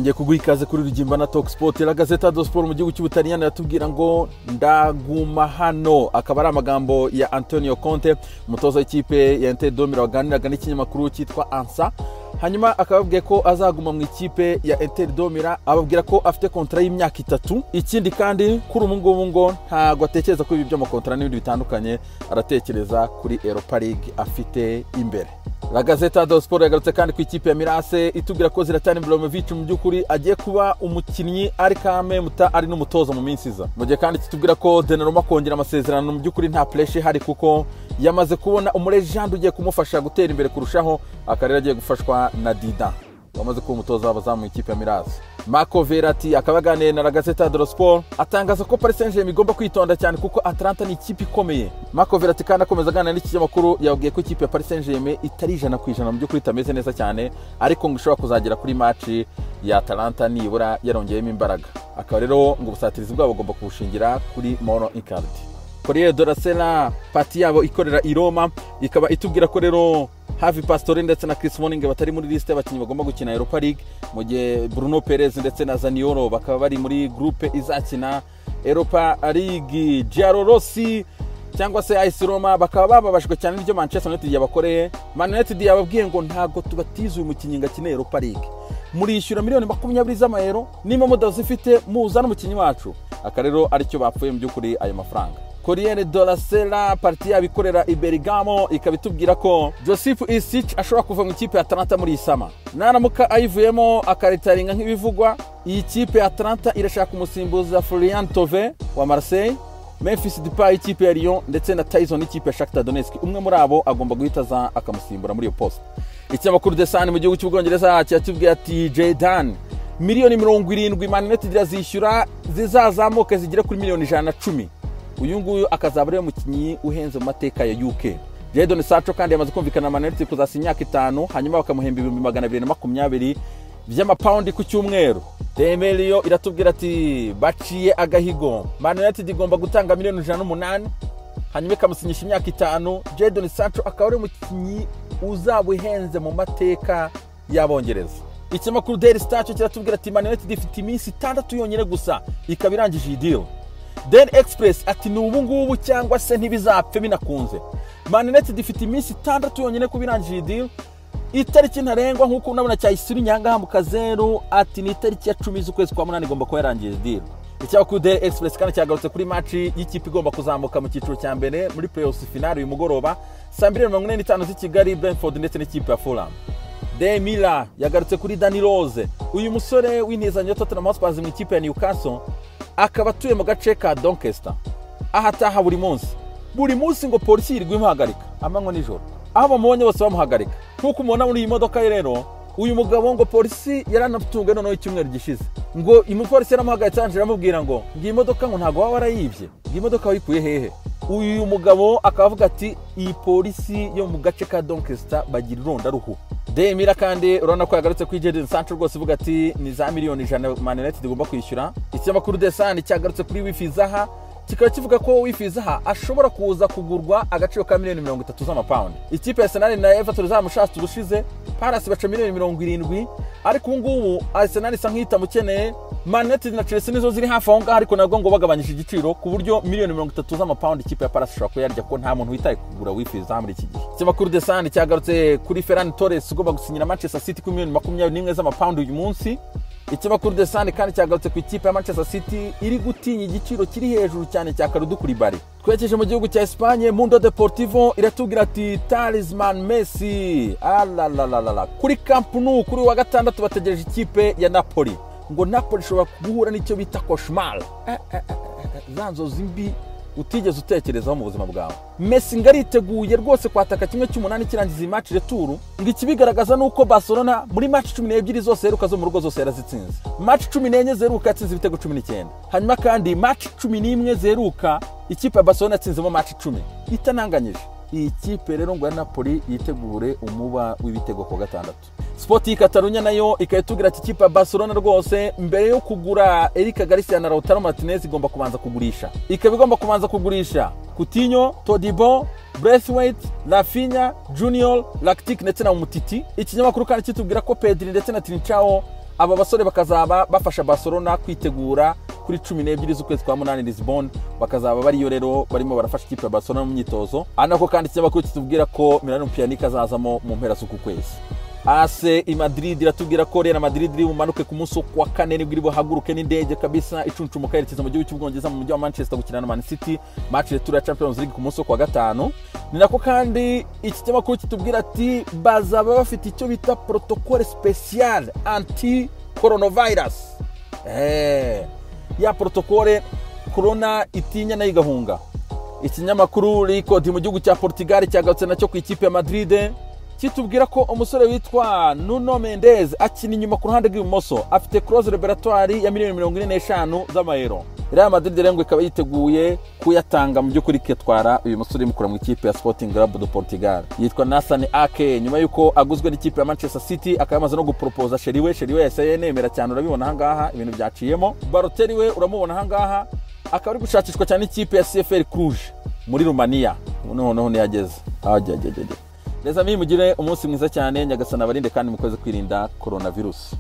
Nongeye kuguha ikaze kuri Rugimba na Talk Sport. La Gazzetta dello Sport mu gihugu cy'Ubutaliyani iratubwira ngo "Ndaguma hano", akaba ari amagambo ya Antonio Conte, umutoza w'ikipe ya Inter de Milan, waganiraga n'ikinyamakuru cyitwa ANSA. Hanyuma akaba ababwiye ko azaguma mu ikipe ya Inter de Milan, ababwira ko afite contrat y'imyaka 3. Ikindi kandi, kuri ubu ngubu ngo ntabwo atekereza kuri ibi by'amakontara n'ibindi bitandukanye, aratekereza kuri Europa League afite imbere. La Gazzetta dello Sport yagarutse kandi ku ikipe ya Milan AC, itubwira ko Zlatan Ibrahimovic mu by'ukuri agiye kuba umukinnyi ari kamemuta ari n'umutoza mu minsi iza. Mu gihe kandi kitubwira ko Donnarumma kongera amasezerano mu by'ukuri nta pressure ihari, kuko yamaze kubona umu legend ugiye kumufasha gutera imbere kurushaho, akarere agiye gufashwa na Dida wamaze kuba umutoza w'abazamu mu ikipe ya Milan. Marco Verratti akaba aganiriye na La Gazzetta dello Sport, atangaza ko Paris Saint-Germain igomba kwitonda cyane kuko Atalanta ni ikipe ikomeye. Marco Verratti kandi akomeza aganira n'iki kinyamakuru, yabwiye ko ikipe ya Paris Saint-Germain itari 100% mu by'ukuri, itameze neza cyane, ariko ngo ishobora kuzagera kuri match ya Atalanta nibura yarongeyemo imbaraga. Akaba rero ngo ubusatirizi bwabo bugomba kubushingira kuri Mauro Icardi. Corriere della Sera, partie yabo ikorera i Roma, ikaba itubwira ko rero Javi Pastore ndetse na Chris Smalling batari muri liste y'abakinnyi bagomba gukina Europa League, mu gihe Bruno Perez ndetse na Zaniolo bakaba bari muri groupe izakina Europa League. Giallorossi cyangwa se AS Roma bakaba bababajwe cyane n'ibyo Manchester United yabakoreye. Man United yababwiye ngo ntabwo tubatiza uyu mukinnyi ngo akine Europa League, murishyura miliyoni 20 z'amayero, niba mudazifite muzane umukinnyi wacu. Aka rero aricyo bapfuye mu by'ukuri, ayo mafaranga. Corriere della Sera, partie yabo ikorera i Bergamo, ikaba itubwira ko Josip Ilicic ashobora kuva mu ikipe ya Atalanta muri iyi summer. Naramuka ayivuyemo akaritaringa nk'ibivugwa, iyi kipe ya Atalanta irashaka umusimbuza Florian Thauvin wa Marseille, Memphis Depay ikipe ya Lyon ndetse na Taison ikipe ya Shakhtar Donetsk. Umwe muri abo agomba guhita aza akamusimbura muri iyo poste. Ikinyamakuru The Sun mu gihugu cy'Ubwongereza kiratubwira ati Jadon, miliyoni 70 Man United irazishyura, zizazamuke zigere kuri miliyoni 110. Uyu nguyu akazaba ariwe mukinnyi uhenze mu mateka ya UK. Jadon Sancho kandi yamaze kumvikana na Man United kuzasinya imyaka 5, hanyuma bakamuhemba 220,000 by'amapawundi ku cyumweru. Demelio iratubwira ati baciye agahigo, Man United igomba gutanga miliyoni 108, hanyuma ikamusinyisha imyaka 5. Jadon Sancho akaba ari umukinnyi uzaba uhenze mu mateka y'Abongereza. Ikinyamakuru Daily Star cyo kiratubwira ati Man United ifite iminsi 6 yonyine gusa ikaba irangije iyi deal. Daily Express ati ni ubu ngubu cyangwa se ntibizapfe binakunze. Man United ifite iminsi 6 yonyine kuba irangije iyi deal. Itariki ntarengwa, nk'uko unabona cyayisura inyangaha mu kazeru, ati ni itariki ya 10 z'ukwezi kwa munani igomba kuba yarangiye deal. Ikinyamakuru Daily Express kandi cyagarutse kuri match y'ikipe igomba kuzamuka mu cyiciro cya mbere muri playoffs final uyu mugoroba saa 2:45 z'i Kigali, Brentford ndetse n'ikipe ya Fulham. De Mila yagarutse kuri Danny Rose, uyu musore w'intizanyo ya Tottenham Hotspur mu ikipe ya Newcastle, akaba atuye mu gace ka Doncaster, aho ataha buri munsi. Buri munsi ngo polisi yirirwa imuhagarika amanywa nijoro, aho bamubonye bose bamuhagarika, nk'uko umubona muri iyi modoka ye. Rero uyu mugabo ngo polisi yaranatunguwe noneho icyumweru gishize, ngo umupolisi yaramuhagaritse, arangije aramubwira ngo iyi modoka ngo ntabwo waba warayibye, ngo iyi modoka wayikuye hehe? Uyu mugabo akaba avuga ati iyi polisi yo mu gace ka Doncaster bagira irondaruhu. Demira kandi urabona ko yagarutse kuri Jadon Sancho rwose, ivuga ati ni za miliyoni 100 Man United igomba kwishyura. Ikinyamakuru The Sun cyagarutse kuri Wilfried Zaha, kikaba kivuga ko Wilfried Zaha ashobora kuza kugurwa agaciro ka miliyoni 30 z'amapawundi. Ikipe ya Arsenal na Everton zamushatse ubushize, Palace baca miliyoni 70, ariko ubu ngubu Arsenal isa nk'itamukeneye. Man United na Chelsea nizo ziri hafi aho ngaho, ariko nabwo ngo bagabanyije igiciro ku buryo miliyoni 30 z'amapawundi ikipe ya Palace ishobora kuyarya, ko nta muntu witaye kugura Wilfried Zaha muri iki gihe. Ikinyamakuru The Sun cyagarutse kuri Ferran Torres ugomba gusinyira Manchester City kuri miliyoni 21 z'amapawundi uyu munsi. Ikinyamakuru The Sun kandi cyagarutse ku ikipe ya Manchester City iri gutinya igiciro kiri hejuru cyane cya Kalidou Koulibaly. Twerekeje mu gihugu cya Espagne, Mundo Deportivo iratubwira ati Talisman Messi alalalalala kuri Camp Nou kuri wa gatandatu bategereje ikipe ya Napoli. Ngo Napoli ishobora guhura n'icyo bita cauchemar, za nzozi mbi utigeze utekerezaho mu buzima bwawe. Messi ngo ariteguye rwose kwataka kimwe cy'umunani kirangiza iyi match retour. Ngo ikibigaragaza ni uko Barcelona muri match 12 zose heruka zo mu rugo zose yarazitsinze. Match 14 zeruka yatsinze ibitego 19. Hanyuma kandi match 11 zeruka ikipe ya Barcelona yatsinzemo match 10 itananganyije. Iyi kipe rero ngo ya Napoli yitegure umuba w'ibitego ku gatandatu. Sport Catalunya nayo ikaba itubwira ati ikipe ya Barcelona rwose mbere yo kugura Eric Garcia na Lautaro Martinez igomba kubanza kugurisha. Ikaba igomba kubanza kugurisha Coutinho, Todibo, Braithwaite, Raphinha, Junior, Rakitic ndetse na Umtiti. Ikinyamakuru kandi kitubwira ko Pedri ndetse na Trincao Aba basore bakazaba bafasha Barcelona kwitegura kuri 12 z'ukwezi kwa 8 Lisbon, bakazaba bariyo rero barimo barafasha ikipe ya Barcelona mu myitozo. Anako kandi ikinyamakuru kitubwira ko Miralem Pjanic azazamo mu mpera z'uku kwezi. AS i Madrid iratubwira ko Real Madrid iri bumanuke ku munsi wa kane, nibwo iri buhaguruke n'indege kabisa icuncumuka yerekeza mu gihugu cy'Ubwongereza mu mujyi wa Manchester gukina na Man City match retour ya Champions League ku munsi wa gatanu. Ni nako kandi iki kinyamakuru kitubwira ati bazaba bafite icyo bita protocole spécial anti coronavirus. Ya protocole corona itinya nayo igahunga. Ikinyamakuru Record mu gihugu cya Portugal cyagarutse nacyo ku ikipe ya Madrid, kitubwira ko umusore witwa Nuno Mendes akina inyuma ku ruhande rw'ibumoso, afite clause libératoire ya miliyoni 45 z'amayero. Real Madrid rero ngo ikaba yiteguye kuyatanga mu by'ukuri ikitwara uyu musore imukura mu ikipe ya Sporting Club de Portugal. Yitwa Nathan Ake, nyuma y'uko aguzwe n'ikipe ya Manchester City akaba yamaze no guporopoza chérie we. Chérie we yahise yenemera cyane, urabibona ahangaha ibintu byaciyemo. Balotelli we uramubona ahangaha akaba ari gushakishwa cyane n'ikipe ya CFR Cluj muri Romania. Noneho ntiyageze ajya. Les amis, mugire umunsi mwiza cyane, Nyagasana abarinde kandi mukoze kwirinda coronavirus.